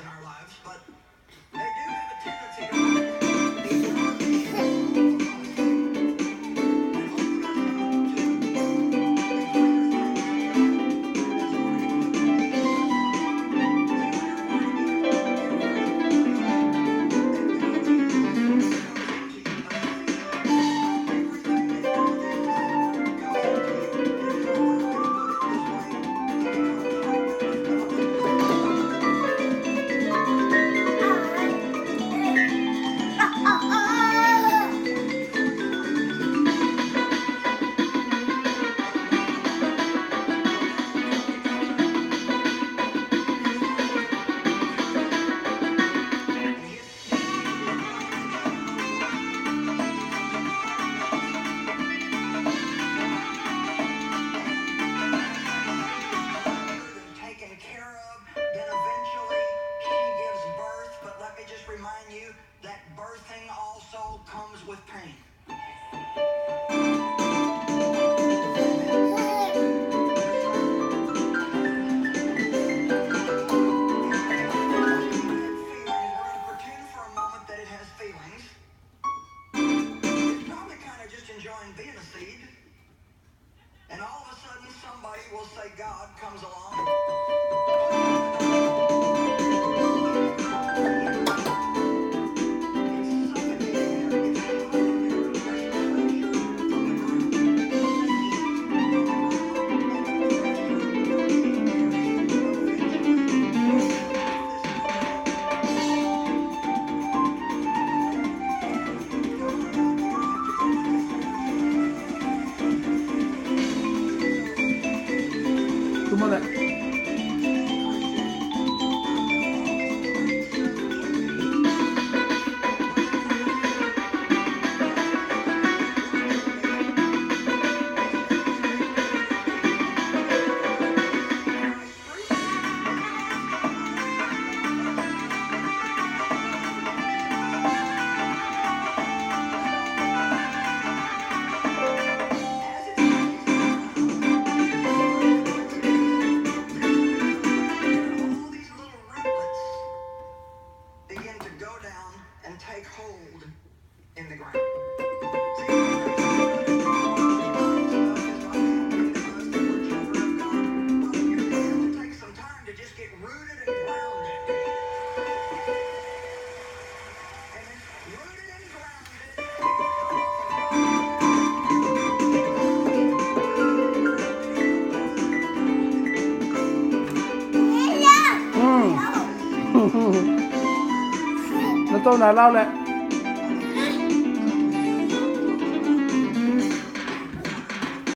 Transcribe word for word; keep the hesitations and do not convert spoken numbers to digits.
in our lives, but they do have a tendency to taken care of. Then eventually she gives birth, but let me just remind you that birthing also comes with pain. Feelings. We're gonna pretend for a moment that it has feelings. It's probably kind of just enjoying being a seed. And all of a sudden, somebody will say God comes along. Begin to go down and take hold in the ground. Take some time to just get rooted and grounded. And then rooted and grounded. Na to na lau le.